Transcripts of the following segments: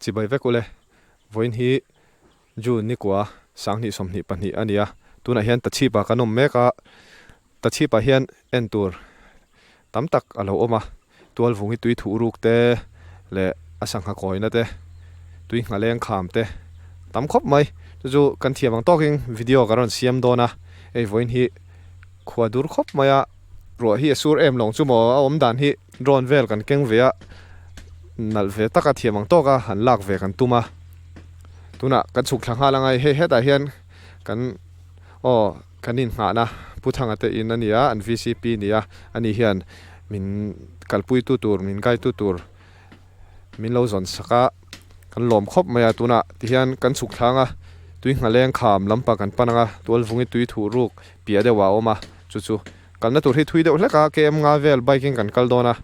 Chibai vek ule, vawiin hi June nikua 2022 a ni a, tunah hian Tachhip-ah kan awm mek a, Tachhip-ah hian en tur tam tak a lo awm a, tualvungi tui thuh ruk te leh a sangha kawina te, tui nghaleng kham te tam khawp mai. Chu chu kan thiam ang tawkin video kan rawn siam dawn a, hei vawiin hi khua dur khawp mai a, ruah hi a sur em lawng chu maw a awm dan hi drone vel kan keng ve a, nalh ve taka thiam ang tawka han lak ve kan tum a, tunah kan chhuk thla nghal angai hei hetah hian kan aw kan inngahna Pu Thanga te in a ni a, an vcp a ni a, ani hian min kalpui tu tur min guide tu tur min lo zawn sak a, kan lawm khawp mai a, tunah tihian kan chhuk thlang a, tui nghaleng kham lampang kan pan ang a, tualvungi tui thuh ruk piah deuh ah a awm a, chu chu kalna tur hi thui deuh hlek a, km nga vel bike in kan kal dawn a.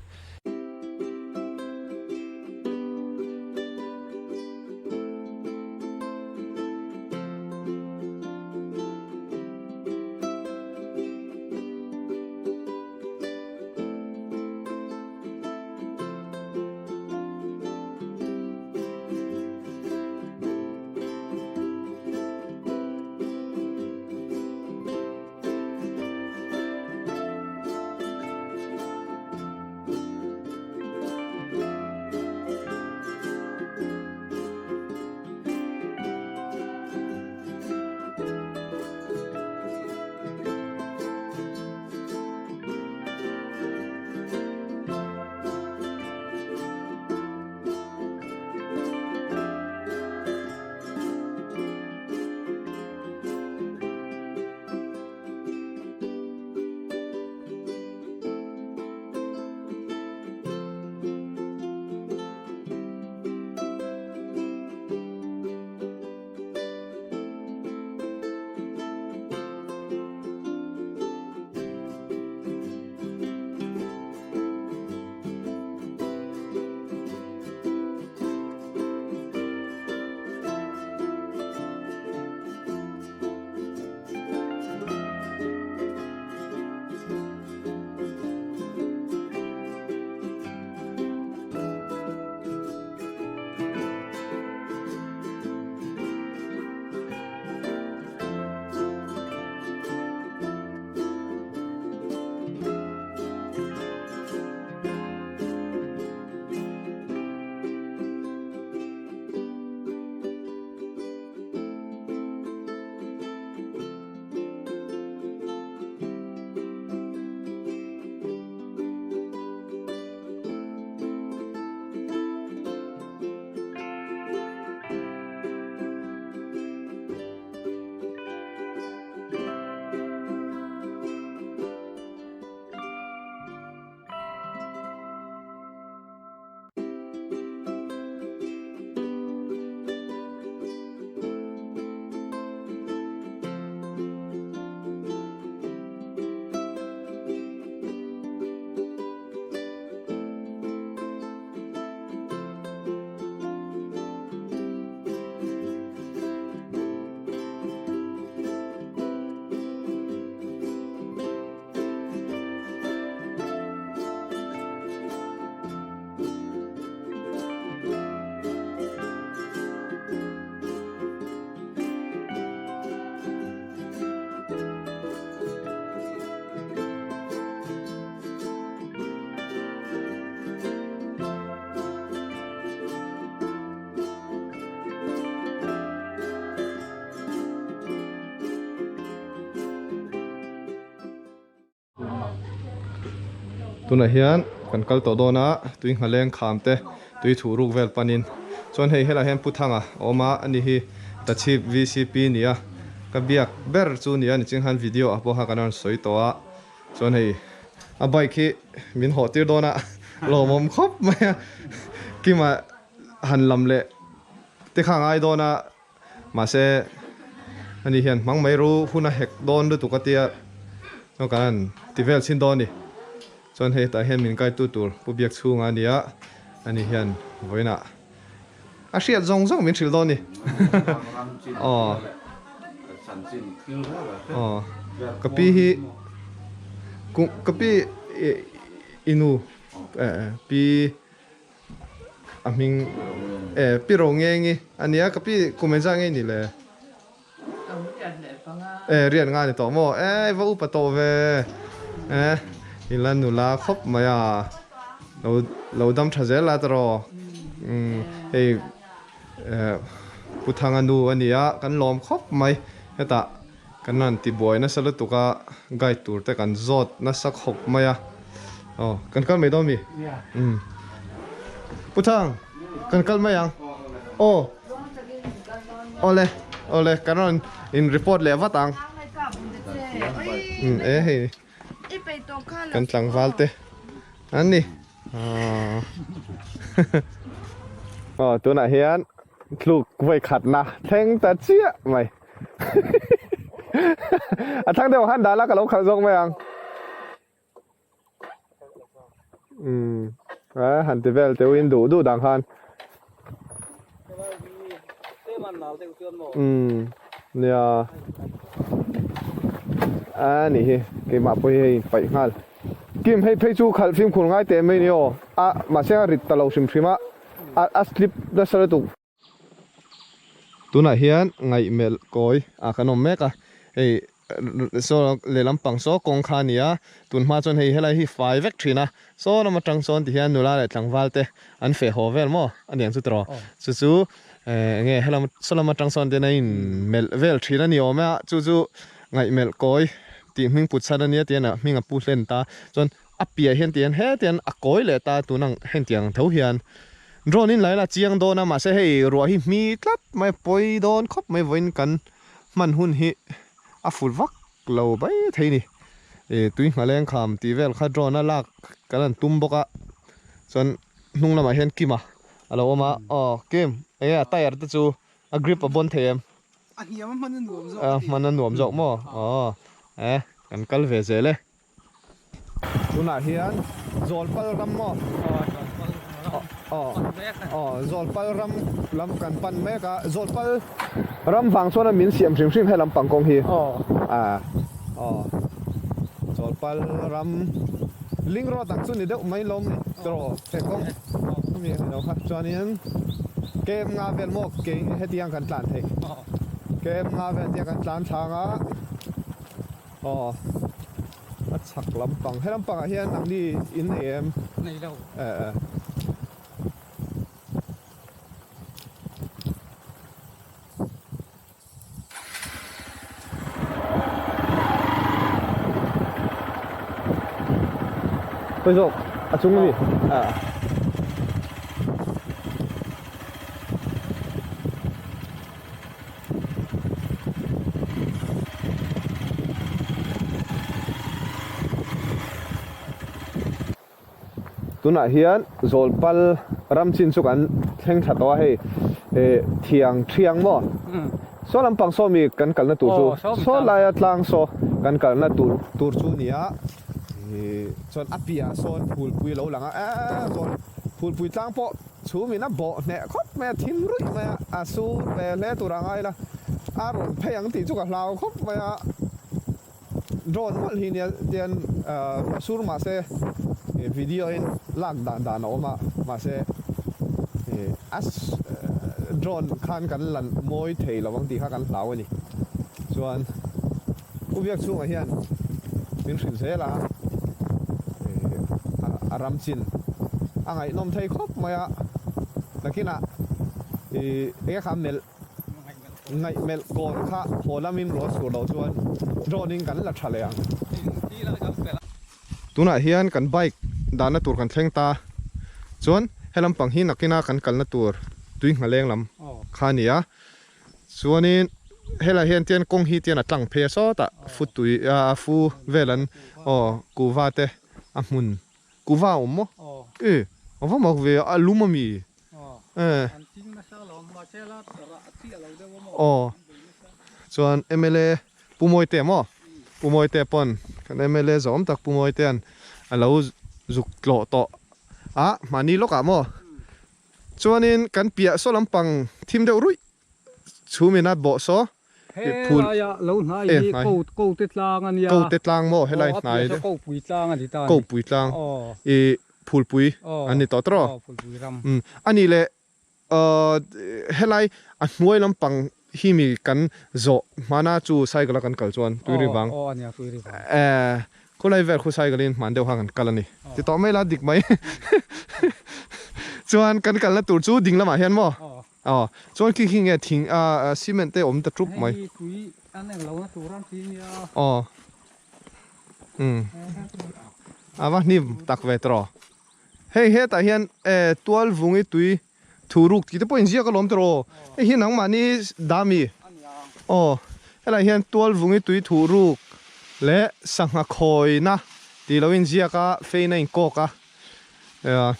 Tunah hian kan kal tawh dawn a, tui nghaleng kham te tui thuh ruk vel panin chuan hei helaiah hian Pu Thanga a awm a, ani hi Tachhip vcp a ni a, ka biak ber chu a ni a, niching khan video ah pawh kha kan rawn sawi tawh a, chuan hei a bike hi min hawh tir dawn a, lawmawm khawp mai a, Kima han lam leh te kha a ngai dawn a. Mahse, ani hian hmang mai ru hun a hek dawn lutuk a tia chuan kan han ti vel chhin dawn a ni. Chuan hei hetah hian min kaitu tur Pu Biak chhunga a ni a, ani hian vawiinah a hriat zawng zawng min hrilh dawn a ni. Aw. Aw. Ka pi hi ka pi i nu pi a hming. E pi ro nge ngi ania ka pi kum engzah nge ni le? E riat nga ni tawh maw? E va upa tawh ve e i la nula khawp mai a lo lo dam tha zel a tawh umm hei e Pu Thanga nu a nia kan lawm khawp mai hetah kan rawn ti buai nasa lutuk a guide tur te kan zawt nasa khawp mai a aw kan kal mai dawn mi? Umm Pu Thang kan kal mai ang aw. Awle awle kan rawn in report leh vat ang e hei kan tlangval te an ni aw tunah hian tluk vawi khatna thleng ta chiah mai a thlang deuh han dah la ka lo khalh zawk mai ang. Umm a han ti vel teuh in duh duh dang khan umm nia a nih hi keimah pawh hi hei paih nghal kim hei phei chu khalh fimkhur ngai teh mai ni aw a mahse a rit ta lo hrim hrim a a slip nasa lutuk. Tunah hian ngaihmelh kawi ah kan awm mek a, hei saw lehlam pang saw kawng kha a ni a, tun hma chuan hei helai hi fai vek thin a, saw lam atang sawn ti hian nula leh tlangval te an feh haw vel maw a niang chu tiraw, chu chu eng nge helam saw lam atang sawn te hian a in melh vel thin a ni awm e a, chu chu ngaihmelh kawi tih hming put chhan a nia ti hian a hming a pu hlen ta chuan A piah hian tihian hetiang a kawi leh ta tun ang hentiang tho hian drone in laila chiang dawn a mahse hei ruah hi hmi tlat mai a pawi dawn khawp mai vawiin kan hman hun hi a ful vak lo mai thei ni ih tui nghaleng kham tih vel kha drone a lak kan han tum bawk a chuan hnung lamah hian Kima a lo awm a aw Kim eng nge a tyre te chu a grip a bawn thei em? A hniam a hman a nuam zawk a hman a nuam zawk maw aw e kan kal ve zel e. Tunah hian Zawlpal ram maw? Aw, aw, Zawlpal ram lam kan pan mek a, Zawlpal ram vang chuan min siam hrim hrim he lampang kawng hi. Aw, aw, Zawlpal ram ling road ang chu ni deuh mai lawm ni tawh he kawng ami a ni lo kha. Chuanin kem nga vel maw kei hetiang kan tlan thei. Kem nga vel tia kan tlan thlang a. Aw a chhak lampang he lampangah hian nangni in nei em? Nei lo. Eh eh. Khawi zawk a chung ami? Ah. Tunah hian Zawlpal ram chin chu kan thleng thla tawh a hei eh thiang thiang maw saw lampang saw mi kan kalna tur chu saw laia tlang saw kan kalna tur tur chu a ni a ih chuan a piahah sawn phulpui a lo lang a eh zawl phulpui tlang pawh Chhum in a bawh hneh khawp mai a, thim ruih mai a, a sur ve hle tur a ngai la, a rawn phei ang tih chu ka hlau khawp mai a, drone mawlh hi nia tian ruah sur mah se video in lak dan dan a awm a, mahse a drone khan kan la mawi thei lo ang tih kha kan hlau a ni, chuan U Biak chhungah hian min hrilh zel a, a ram chin a ngaihnawm thei khawp mai a, nakinah ih enge kha melh ngaihmelh kawn kha haw lamin ruah chhur loh chuan drone in kan la tha leh ang. Tunah hian kan bike dahna tur kan thleng ta chuan he lampang hi nakina kan kalna tur tui nghaleng lam kha a ni a. Chuanin helaiah hian tian kawng hi tian a tlang phei a sawtah futui a fu vel an aw kuhva te a hmun kuhva a awm maw e a va mak ve a lum a mi e aw chuan mla Pu Mawite maw Pu Mawite pawn kan mla zawm tak Pu Mawitean a lo zuk tlawh tawh a mahni lawkah maw. Chuanin kan piah saw lampang thim deuh ruih chhumin a bawh saw phul Helai lo hnai hi ko ko te tlang a nia. Ko te tlang maw helai hnai deuh. Ko pui tlang a ni ta a ni. Ko pui tlang i phulpui an ni tawh tawh. Aw phulpui ram. A nih leh Helai a hnuai lampang hi mi kan zawh hmana chu cycle a kan kal chuan tui vang. Aw ania tui ri vang. Khulai vel khu cycle in hman deuh kha kan kal a ni. Ti tawh mai la dik mai. Chuan kan kalna tur chu ding lamah hian maw? Aw. Chuan khi khi nge thing a cement te awm ta tup mai. Hei tui an eng lohna tur an ti nia. Aw. Umm. A va hnim tak ve tawh. Hei hetah hian tual vungi tui thu ruk tih te pawh inziak alawm tawh aw. Hei hi nangmahni dami aw helaiah hian tual vungi tui thu ruk leh sangha khawina tih lo inziak a feina inkawk a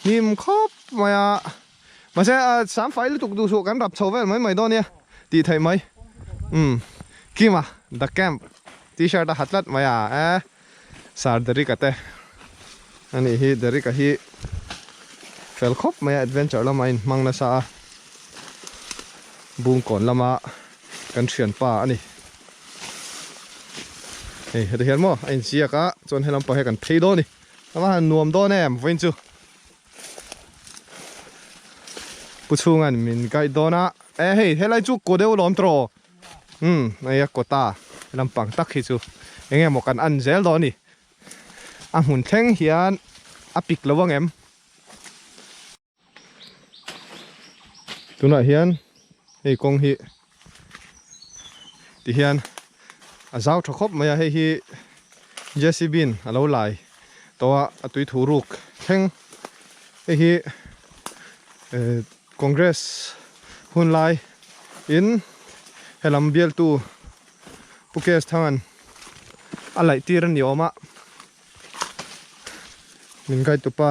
hnim khawp mai a mahse sam fai lutuk duh suh kan rap chho vel mai mai dawn nia tih theih mai umm Kima the camp t-shirt a ha tlat mai a e. Sir Derek-a te a nih hi, Derek-a hi fel khawp mai a, adventure lama a inhmang nasa a, Bungkawn lama kan thianpa a ni. Hei heti hian maw a inziak a, chuan helam pawh hi kan phei dawn a ni, a va han nuam dawn em vawiin chu. Pu chhunga'n min guide dawn a, e hei helai chu kaw deuh lawm tawh. Umm hei a kawta lampang tak hi chu eng emaw kan en zel dawn a ni. A hmun thleng hian a pik lo ang em? Tunah hian hei kawng hi ti hian a zau tha khawp mai a, hei hi JCB in a lo lai tawh a, a tui thu ruk thleng hei hi Congress hun lai in helam bialtu Pu Kes Thangan a laih tir a ni awm a, min guide tupa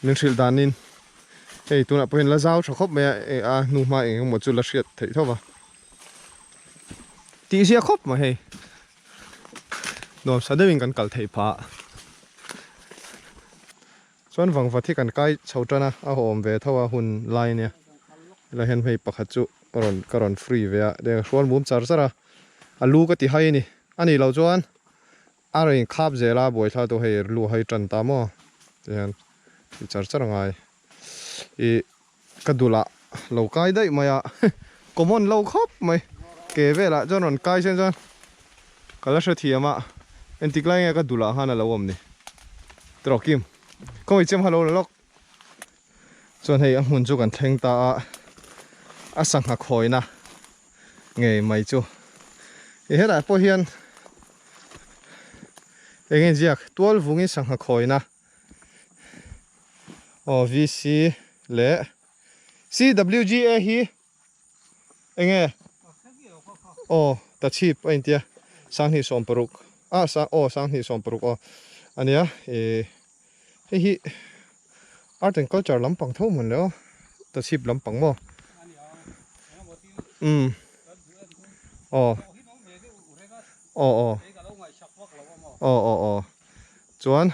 min hrilh danin hei tunah pawhin la zau tha khawp mai a, a hnu hma eng emaw chu la hriat theih tho va tih zia khawp mai hei nuamsa deuhin kan kal theih phah. Chuan vangvat hi kan kai chho tan a, a awm ve tho a hun lai ania. Helai hian hei pakhat chu ka rawn ka rawn free ve a, deng a hrual mum char char a, a lu ka ti hai a ni. A nih loh chuan a rawn inkhap zel a, buaithla tu hei lu hai tan ta maw ti hian ti char char angai. Ih ka dulah lo kai daih mai a, common lo khawp mai. Ke velah chuan rawn kai sen chuan ka la hrethiam a, entik lai nge ka dulah khan a lo awm ni. Tiraw Kim, khawi chem kha lo la lawk. Chuan hei a hmun chu kan thleng ta a, a sangha khawina ngei mai chu. Ih helai pawh hian eng nge inziak tualvungin sangha khawina. Aw VC leh CWGA hi enge aw tachhip a intia sanghnih sawmparuk ah sang aw sanghnih sawmparuk aw ania ih hei hi art and culture lampang tho mawn le aw tachhip lampang maw umm aw aw aw aw aw aw. Chuan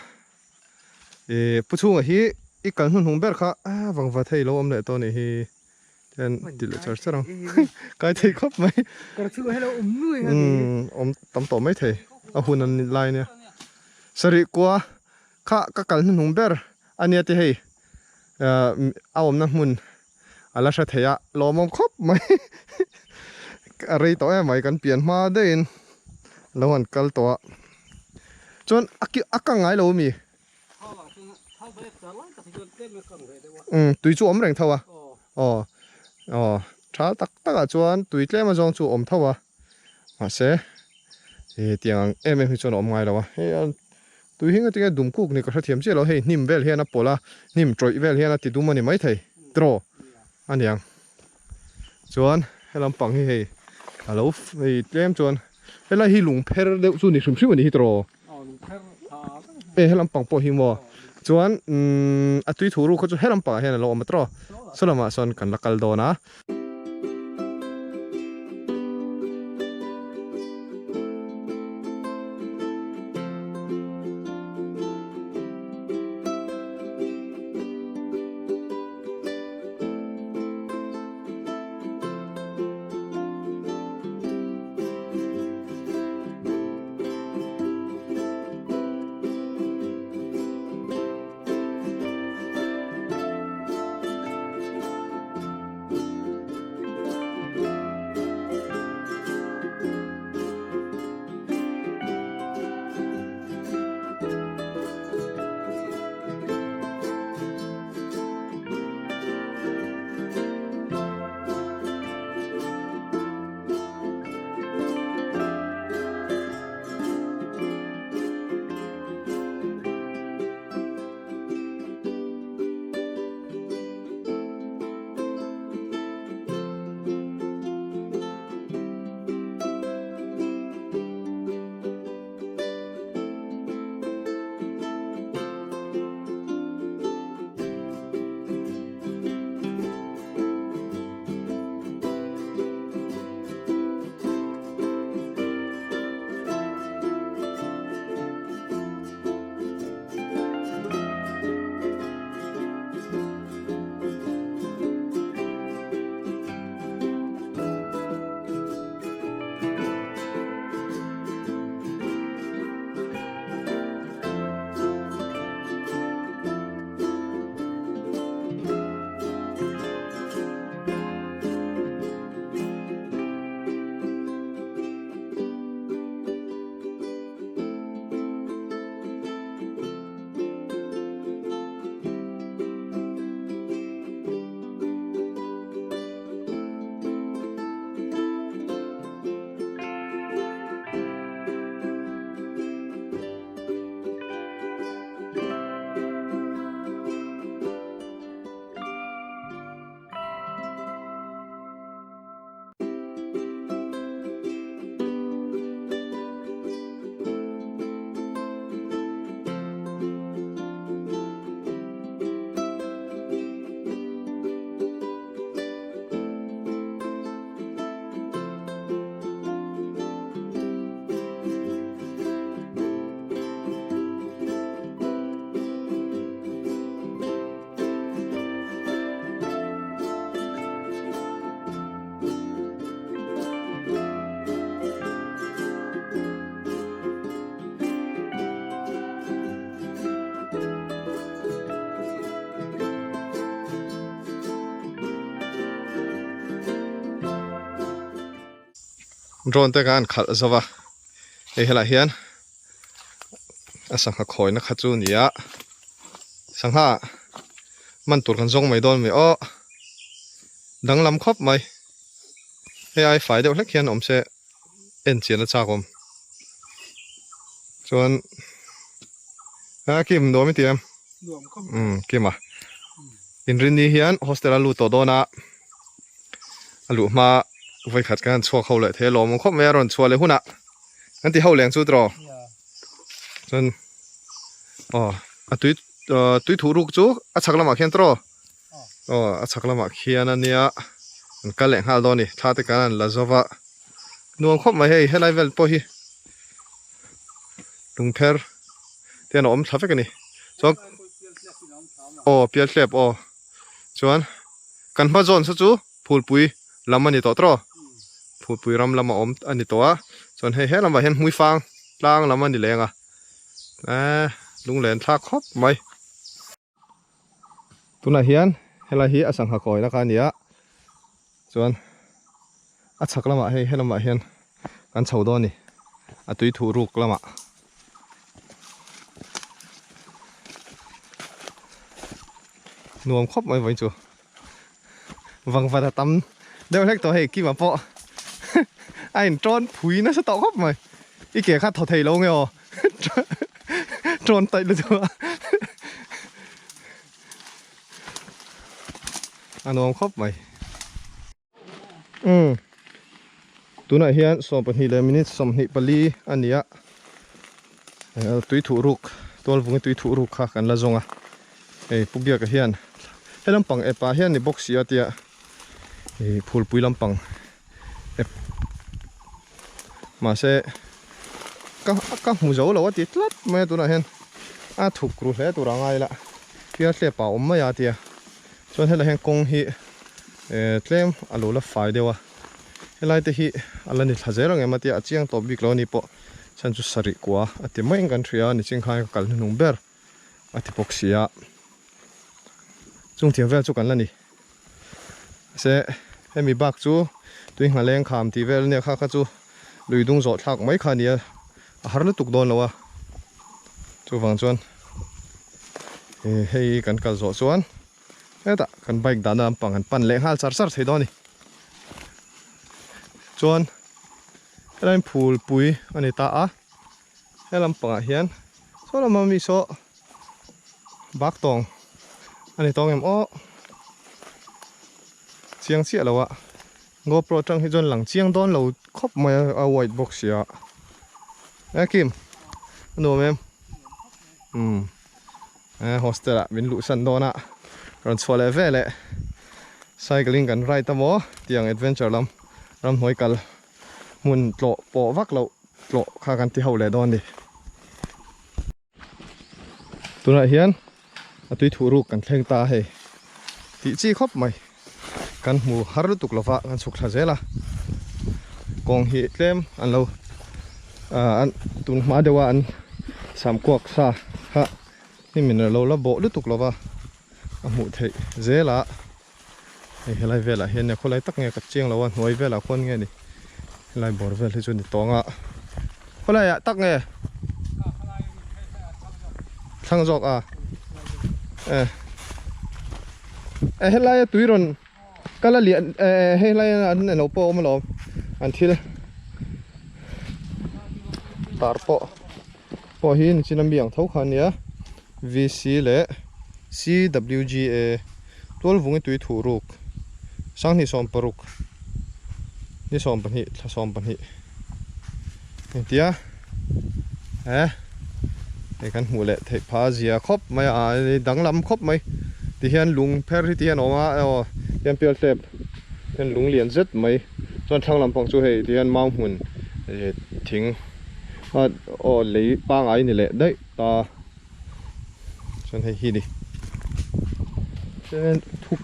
ih pu chhunga hi i kal hnuhnung ber kha a vangva thei lo awm leh tawh anih hi tian ti leh char char ang kai thei khawp mai umm awm tam tawh mai thei a hun an lai ania sarih kua kha ka kal hnuhnung ber ania te hei ah a awmna hmun a la hre thei a lawmawm khawp mai a rei tawh em mai kan pian hma deuhin lo han kal tawh a chuan a ki a kang ngai lo ami umm tui chu awm reng tho a aw aw tha tak tak ah chuan tui tlem azawng chu awm tho a mahse ih tiang ang em em hi chuan a awm ngai lo a hei a Tui hi ngatinge dum kuk ni ka hrethiam chiah lo, hei hnim vel hian a pawlh a, hnim tawih vel hian a ti dum a ni maithei, tiraw a niang. Chuan he lampang hi hei a lo hei tlem chuan helai hi lung pher deuh chu ni hrim hrim a ni hi tiraw. E he lampang pawh hi maw chuan umm a tui thu ruk kha chu he lampangah hian a lo awm a tiraw, saw lamah sawn kan la kal dawn a. Drone te khan khalh zo va hei helai hian a sangha khawina kha chu a ni a sangha man tur kan zawng mai dawn mai aw danglam khawp mai hei ai fai deuh hlek hian awm se en chian a chak awm chuan a kim nuam i ti em umm kim a inrinni hian hostel a lut tawh dawn a. A luh hma vawikhat kan han chhuak ho leh thei a lawm awm khawp mai a rawn chhuah leh hunah kan ti ho leng chu tiraw chuan aw a tui tui thuh ruk chu a chhak lamah khian tiraw aw a chhak lamah khian a nia an kal leh nghal dawn a ni thla te kan han la zo va nuam khawp mai hei helai vel pawh hi lungpher te an awm thla vek a ni chuan aw pialtlep aw. Chuan kan hma zawn saw chu phulpui lam a ni tawh tawh phulpui ram lam a awm a ni tawh a chuan hei he lamah hian hmuifang tlang lam a ni leng a eee lunglen thlak khawp mai. Tunah hian helai hi a sangha kawi laka a ni a chuan a chhak lamah hei helamah hian kan chho dawn a ni a tui thuh ruk lamah. Nuam khawp mai vawiin chu vangvat a tam deuh hlek tawh hei kima pawh a in tawn phui nasa tawh khawp mai i ke kha thaw thei lo nge aw tawn taih lutuk a a nuam khawp mai. Umm tunah hian 12 leh minute 24 a ni a tui thuh ruk tual vungi tui thuh ruk kha kan la zawng a hei pu biaka hian he lampang app ah hian ni bawk si a tia ih phulpui lampang app mahse ka ka hmu zo lo a ti tlat mai a tunah hian a thuk ru hle tur a ngai la pialtlep ah a awm mai a tia. Chuan helai hian kawng hi tlem a lo la fai deuh a, helai te hi a la ni thla zel ang em a tia a chiang tawp bik lo a ni pawh chhan chu sarih kua a ti mai in kan hria a niching khan ka kal hnuhnung ber a ti bawk si a, chung thiam vel chu kan la ni mahse hemi bak chu tui nghaleng kham tih vel ania kha kha chu lui dung zawh thlak mai kha a ni a, a har lutuk dawn lo a chuvang chuan. Hei kan kal zawh chuan hetah kan bike dahna lampang kan pan leh nghal char char thei dawn a ni. Chuan helai phulpui a ni ta a, he lampangah hian saw lama mi saw bak tawng a ni tawng em aw chiang chiah lo a GoPro atang hi chuan lang chiang dawn lo khawp mai a a white bawk sia e Kim a nuam em umm e hostel ah min luh san dawn a rawn chhuah leh ve leh cycling kan ride a maw tiang adventure lam ramhnuai kal hmun tlawh pawh vak loh tlawh kha kan ti ho leh dawn a ni. Tunah hian a tui thuh ruk kan thleng ta a hei tih chi khawp mai kan hmu har lutuk lova kan chhuk thla zel a kawng hi tlem an lo ah an tun hma deuh a an sam kuak sa kha hnim in a lo la bawh lutuk lova a hmuh theih zel a hei helai velah hian khawlai tak nge ka chiang lo a hnuai velah khuan nge ni helai bawr vel hi chu ni tawng a khawlai ah tak nge thlang zawk a e e helai a tui rawn kal a lian e hei helai a an elo pawh a awm alawm an thil tar pawh pawh hi nichina mi ang tho kha ania VC leh CWGA Tualvungi tui thuh ruk Sanghnih 16 ni 12 thla 12 engtia he hei kan hmuh leh theih pha zia khawp mai a danglam khawp mai tihian lung pher hi tihian a awm a aw tihian pial tlep hian lung lian zet mai chuan thlang lampang chu hei tihian mau hmun thing aw lei pangai ni leh daih ta. Chuan hei hi ni chuan thuk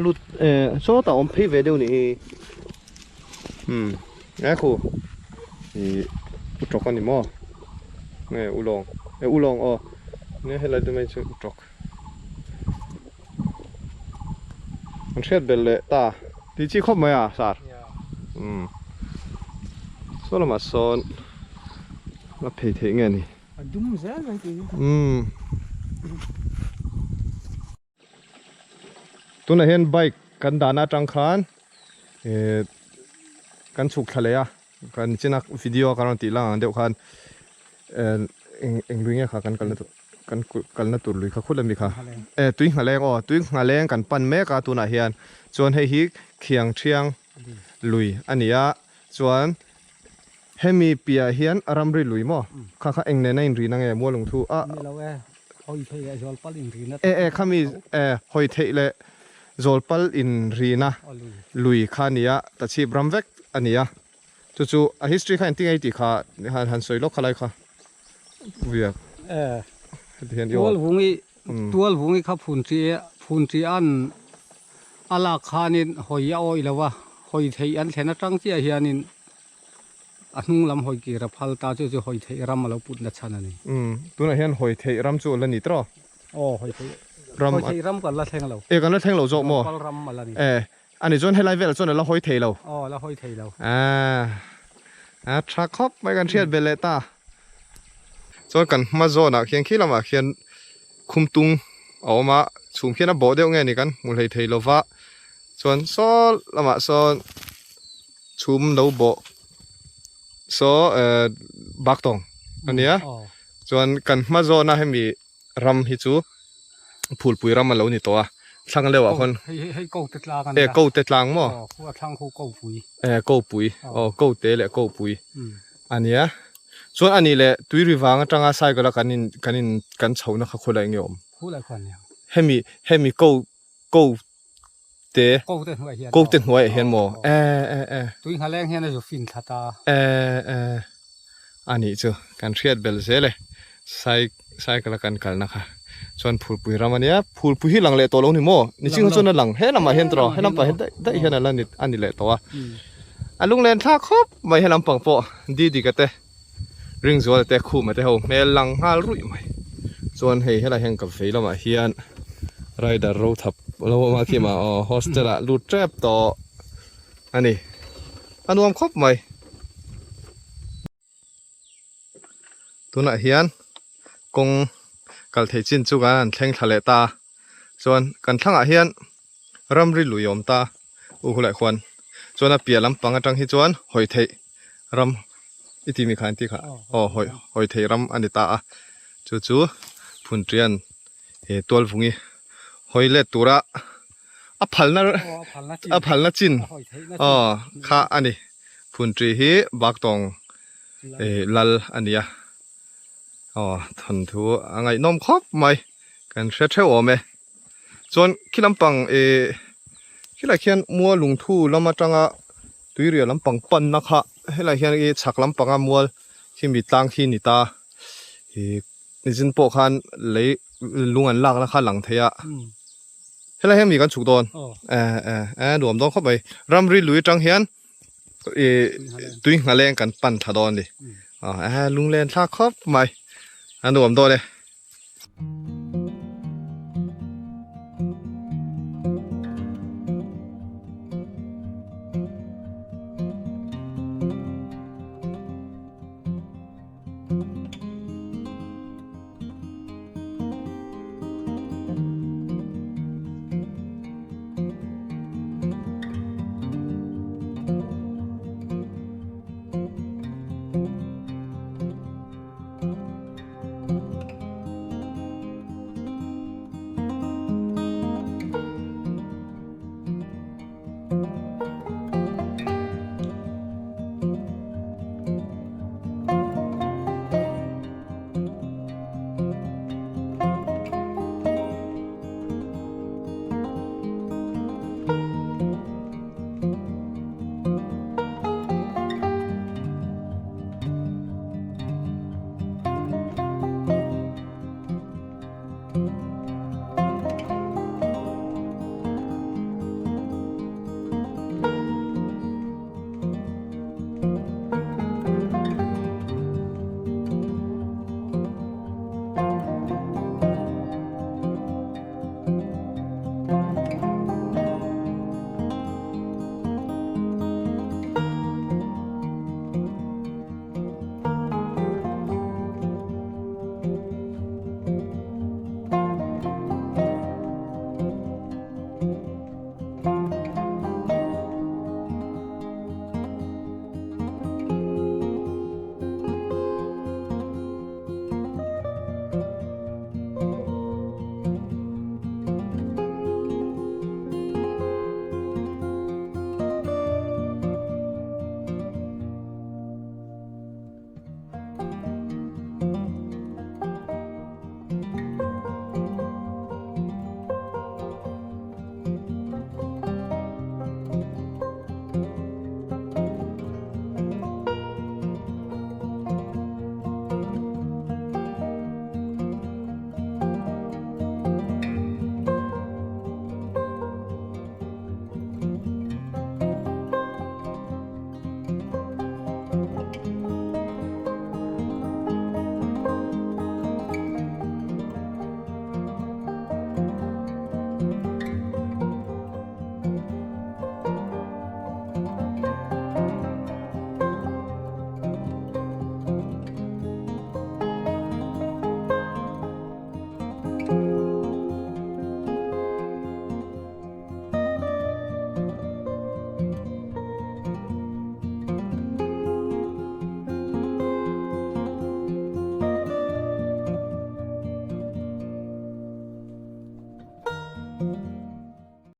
lut eh sawtah awm phei ve deuh nih hi umm e khu ih u tawk a ni maw nge u lawng eh u lawng aw nge helai te mai chu u tawk an hriat belh leh ta tih chi khawp mai a sir umm. Saw lamah sawn a phei theih nge ni? A dum zel mai tih hi. Umm. Tunah hian bike kan dahna atang khan eh kan chhuk thla leh a, kan china video a kan rawn tih lang ang deuh khan eh eng eng lui nge kha kan kalna tur kan kalna tur lui kha khut ami kha eh tui nghaleng aw tui nghaleng kan pan mek a tunah hian chuan hei hi khiang thiang lui a ni a chuan hemi piah hian ramri lui maw kha kha eng nena inrina nge mualung thu a ni lo e hawi theih leh zawlpal inrina e e khami e hawi theih leh zawlpal inrina lui kha a ni a tachhip ram vek a ni a chu chu a history kha engtin nge i tih kha han han sawi lawk kha lai kha viak e tualvungi tualvungi kha phun chi phun chi an A lak khanin hawi a awih lo a, hawi theih an thlen atang chiah hianin a hnung lam hawi kir a phal ta chu chu hawi theih ram a lo put na chhan a ni. Umm, tunah hian hawi theih ram chu a la ni tawh. Aw, hawi theih ram, hawi theih ram kan la thleng lo. E, kan la thleng lo zawk maw? Pal ram a la ni. E, ani chuan helai velah chuan a la hawi thei lo. Aw, a la hawi thei lo. A, a tha khawp mai kan hriat belh leh ta. Chuan kan hma zawnah khian khi lamah khian Khumtung a awm a, chhum khian a bawh deuh nge ni kan hmu hlei thei lova, chuan saw lamah sawn chhum lo bawh saw eh baktawng a nia, chuan kan hma zawna hemi ram hi chu phulpui ram a lo ni tawh a, thlang leuh ah khawn eh ko te tlang maw eh ko pui aw ko te leh ko pui. A nia. Chuan a nih leh tui ri vang atanga cycle a kan in kan in kan chhohna kha khawlai nge awm? Khulai khuan nia. Hemi hemi ko ko te Ko te hnuaiah hian ko te hnuaiah hian maw? E e e. Tui nghaleng hian a zu fin thla ta. E e. A nih chu kan hriat belh zel e. Cycle a kan kalna kha. Chuan phulpui ram a nia. Phulpui hi lang leh tawh lo ni maw? Niching kha chuan a lang he lamah hian tawh he lampang hian daih daih hian a la ni a ni leh tawh a. A lunglen thlak khawp mai he lampang pawh Didika te Ringzuala te Khuma te ho hmel lang nghal ruih mai. Chuan hei helai hian ka vei lamah hian rider ro thap lo awm a khi mah aw hostel ah lut tep tawh a ni. A nuam khawp mai. Tunah hian kawng kal theih chin chu kan han thleng thla leh ta a, chuan kan thlangah hian ramri lui a awm ta u hulai khuan chuan a piah lampang atang hi chuan hawi theih ram i tih mi kha an tih kha aw hawi hawi theih ram a ni ta a chu chu Phunṭian he Tualvungi hawi let tura a phalna a phalna chin aw kha a ni. Phunṭi hi Baktawng lal a ni a, aw thawnthu a ngaihnawm khawp mai, kan hre theuh awm e. Chuan khi lampang ih khilai khian mual lungthu lam atanga tuirial lampang panna kha helai hian ih chhak lampanga mual khi mi tlang khi ni ta ih nizin pawh khan lei lung an lakna kha a lang thei a. Helai hian mi kan chhuk dawn eh eh eh nuam dawn khawp mai ramri lui atang hian ih tui nghaleng kan pan thla dawn a ni eh lunglen thlak khawp mai a nuam dawn e.